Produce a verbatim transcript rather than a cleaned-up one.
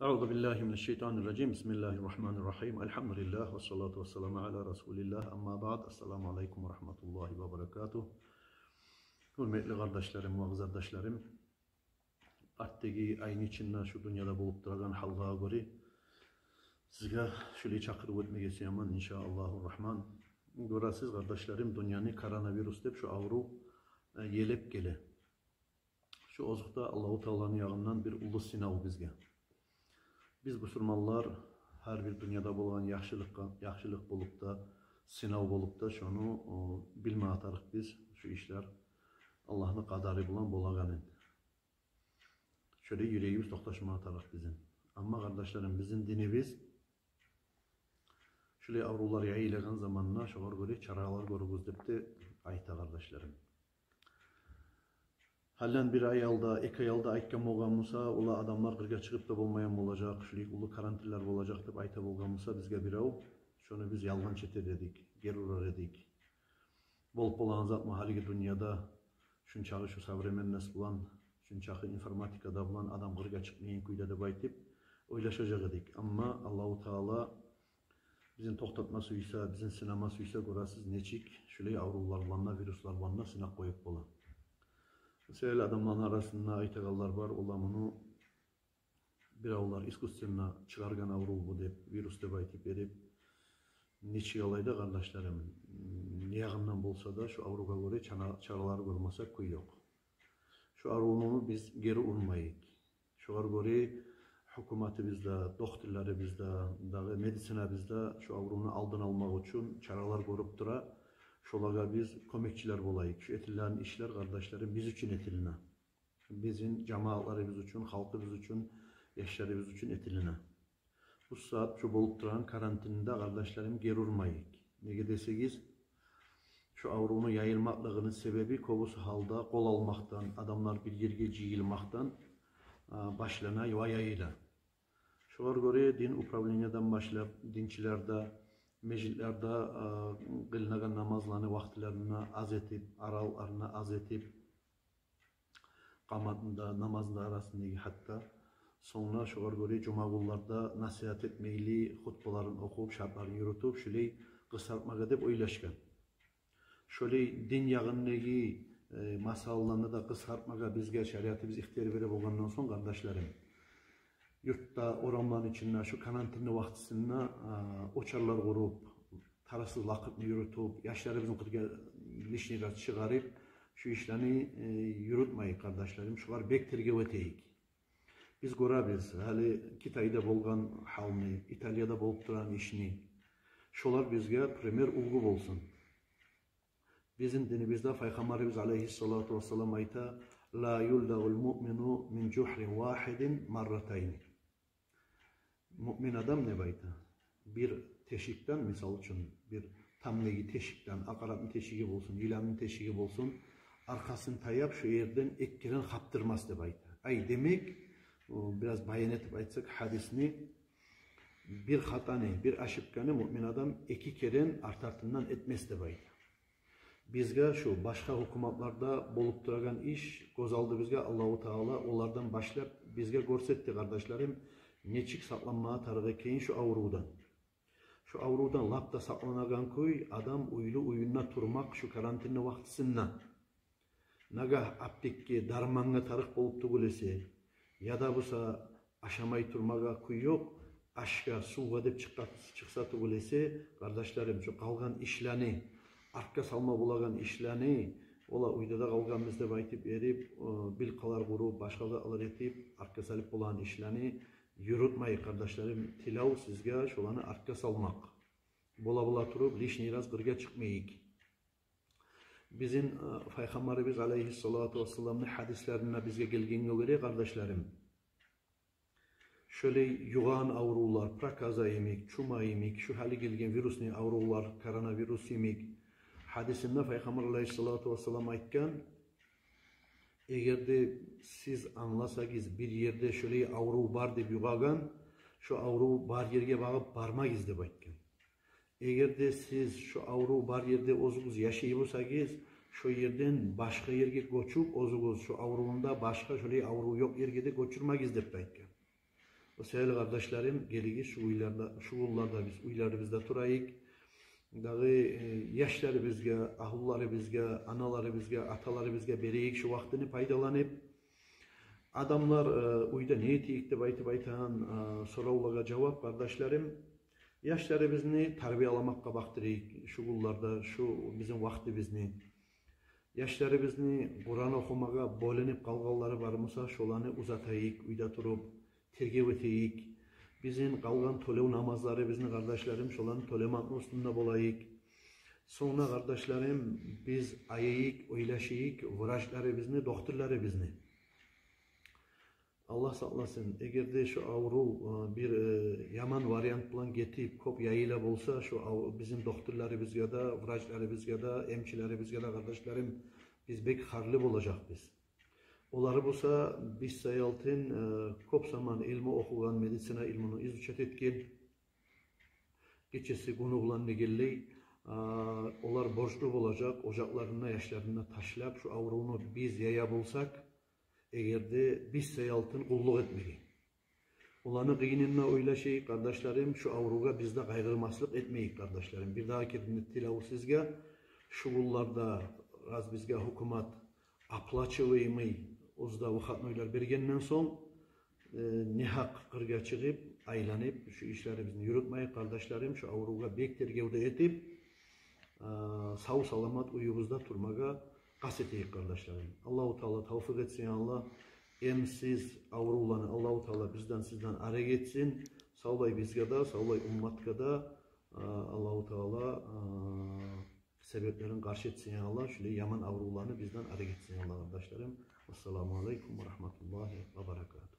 أعوذ بالله من الشيطان الرجيم. بسم الله الرحمن الرحيم. الحمد لله والصلاة والسلام على رسول الله. أما بعد. السلام عليكم ورحمة الله وبركاته. Гьюрметли къардашларым ва къызардашларым, артдагъы айны ичинде шу дюньяда болуп турагъан гьалгъа гёре сизге шулай чакъырыв этмеге сюемен, иншааллагьу рагьман. Гёресиз, къардашларым, дюньяны коронавирус деп шу аврув, э, елеп геле. Шу озокъда Аллагьу Тааланы ягъындан бир уллу сынав бизге. Биз, бусурманлар, гьар бир дюньяда болгъан яхшылыкъгъа, яхшылыкъ болуп да, сынав болуп да, шону, о, билме тарыкъ биз, шу ишлер Аллагьны къадары булан болагъанын. Шолай юрегибиз токъташма тарыкъ бизин. Амма, къардашларым, бизин динибиз шулай аврувлар яйылагъан заманда шогъар гёре чаралар гёрюгюз деп де айта, къардашларым. Гьалиден бир ай алда, эки ай алда айтгъан болгъан буса, ола адамлар къыргъа чыгъып да болмайгъан болажакъ, шулай уллу карантинлер болажакъ деп айта болгъан буса бизге бирев, шону биз ялгъанчы этер эдик, гери урар эдик. Болуп болагъан затмы гьалиги дюньяда, шунчакъы шу современность булан, шунчакъы информатика да булан адам къыргъа чыкъмайгъан кюйде деп айтып ойлашажакъ эдик. Амма Аллагьу Таала бизин токътатма сюйсе, бизин сынама сюйсе, гёресиз, нечик шулай аврувлар булан да, вируслар булан да сынап къоюп бола. Шолай адамланы арасында айтагъанлар бар, ола муну биревлер искусственно чыгъаргъан аврув бу деп, вирус деп айтып берип. Нечик алай да, къардашларым, не ягъындан болса да, шу аврувгъа гёре чана-, чаралар гёрмесе кюй ёкъ. Шу аврувну биз гери урмайыкъ. Шогъар гёре гьукуматыбыз да, дохтурларыбыз да, дагъы медицинабыз да шу аврувну алдын алмакъ учун чаралар гёрюп тура. Шолагъа биз кёмекчилер болайыкъ. Шу этилеген ишлер, къардашларым, биз учун этилине. Бизин жамаатларыбыз учун, халкъыбыз учун, яшларыбыз учун этилине. Бу сагьат шу болуп турагъан карантинде, къардашларым, гери урмайыкъ. Неге десегиз, шу аврувну яйылмакълыгъыны себеби кёбюсю гьалда къол алмакъдан, адамлар бир ерге жыйылмакъдан, а, башлана ва яйыла. Шогъар гёре дин управлениеден башлап, динчилер де, межитлер де, а, къылынагъан намазланы вакътилерин аз этип, аралыкъларын аз этип, къаматны да, намазны да арасындагъы гьатта. Сонг да шогъар гёре жума гюнлерде насигьат этмейли, хутбаларын охуп, шартларын юрютюп, шулай къысгъартмагъа деп ойлашгъан. Шолай дин ягъындагъы, э, масъалаланы да къысгъартмагъа бизге шариатыбыз ихтияр бере болгъандан сонг, къардашларым, юртда, орамланы ичинде шу карантинни вакътисинде, а, очарлар къуруп, тарасыз лакъырны юрютюп, яшларыбызны къыргъа лишний раз чыгъарып, шу ишлени, э, юрютмейик, къардашларым. Шогъар бек тергев этейик. Биз гёребиз, гьали Китайда болгъан гьалны, Италияда болуп турагъан ишни. Шолар бизге пример, уьлгю болсун. Бизин динибизде Пайхаммарыбыз алейгьиссалату вассалам айта: «Ла юлдагъул муъмину мин жугьрин вагьидин марратайни». Муъмин адам, деп айта, бир тешикден, мисал учун, бир тамдагъы тешикден, акъарапны тешиги болсун, йыланны тешиги болсун, аркъасын таяп, шо ерден эки керен хапдырмас, деп айта. Ай, демек, о, бираз баян этип айтсакъ гьадисни, бир хатаны, бир ошибканы муъмин адам эки керен арт-артындан этмес, деп айта. Бизге шу башгъа гьукуматларда болуп турагъан иш гёз алдыбызгъа Аллагьу Таала олардан башлап бизге гёрсетди, къардашларым, нечик сакъланмагъа тарыкъ экенин шу аврувдан. Шу аврувдан лап да сакъланагъан кюй адам уьйлю уьюнде турмакъ шу карантинни вакътисинде. Нагагь аптекге дармангъа тарыкъ болуп тюгюл эсе, яда буса ашамай турмагъа кюй ёкъ, ашгъа, сувгъа деп чыкъгъа-, чыкъса тюгюл эсе, къардашларым, шу къалгъан ишлени, артгъа салма болагъан ишлени, ола уьйде де къалгъанбыз деп айтып берип, э, билкъалар къуруп, башгъа да алар этип, артгъа салып болагъан ишлени юрютмейик, къардашларым. Тилев сизге шоланы артгъа салмакъ. Бола-бола туруп, лишний раз къыргъа чыкъмайыкъ. Бизин, э, Пайхаммарыбыз алейгьиссалату вассаламны гьадислеринде бизге гелгенге гёре, къардашларым, шолай югъагъан аврувлар, проказа йимик, чума йимик, шу гьали гелген вирусный аврувлар, коронавирус йимик, гьадисинде Пайхаммар алейгьиссалату вассалам айтгъан: «Эгер де сиз англасагъыз, бир ерде шолай аврув бар деп югъагъан, шо аврув бар ерге багъып бармагъыз», — деп айтгъан. Эгер де сиз шо аврув бар ерде оьзюгюз яшай бусагъыз, шо ерден башгъа ерге гёчюп, оьзюгюз шо аврувну да башгъа шолай аврув ёкъ ерге де гёчюрмегиз деп де айтгъан. Сыйлы къардашларым, гелигиз, шу уьйлерде, шу гюнлерде биз уьйлерибизде турайыкъ. Дагъы, э, яшларыбызгъа, агьлюлерибизге, аналарыбызгъа, аталарыбызгъа берейик шу вакътини пайдаланып. Адамлар, э, уьйде не этейик деп айтып айтагъан, э, соравлагъа жавап, къардашларым, яшларыбызны тарбияламакъгъа бакъдырайыкъ шу гюнлерде, шу бизин вакътибизни. Яшларыбызны Къуран охумагъа бёлюнюп къалгъанлары бар буса, шоланы узатайыкъ, уьйде туруп тергев этейик. Бизин къалгъан тёлев намазларыбызны, къардашларым, шоланы тёлемекни уьстюнде болайыкъ. Сонг да, къардашларым, биз аяйыкъ, ойлашайыкъ врачларыбызны, дохтурларыбызны. Аллагь сакъласын, эгер де шу аврув, э, бир, э, яман вариант булан гетип, кёп яйыла болса, шу ав-, бизин дохтурларыбызгъа да, врачларыбызгъа да, эмчилерибизге де, къардашларым, биз бек харлы болажакъбыз. Олар буса биз саялтын, э, кёп заман илму охугъан, медицина илмуну изучать этген, гечеси-гюню булан дегенлей, э, олар борчлу болажакъ ожакъларын да, яшларын да ташлап, шу аврувну биз яя болсакъ, эгер де биз саялтын къуллукъ этмеге. Оланы къыйынын да ойлашайыкъ, къардашларым, шу аврувгъа биз де къайгъырмаслыкъ этмейик, къардашларым. Бир дагъы керен де тилевюм сизге, шу гюнлерде аз бизге гьукумат оплачиваемый, оьзю де выходнойлар бергенден сонг, э, негьакъ къыргъа чыгъып, айланып, шу ишлерибизни юрютмейик, къардашларым, шу аврувгъа бек тергев де этип, э, сав-саламат уьюбюзде турмагъа къаст этейик, къардашларым. Аллагьу Таала тавфикъ этсин, я Аллагь. Эмсиз аврувланы Аллагьу Таала бизден, сизден арек этсин. Савлай бизге де, савлай умматгъа да, э, Аллагьу Таала, э, себеплерин къаршы этсин, я Аллагь. Шулай яман аврувланы бизден арек этсин, я Аллагь, къардашларым. Ассаламу алейкум ва рагьматуллагьи ва баракатугь.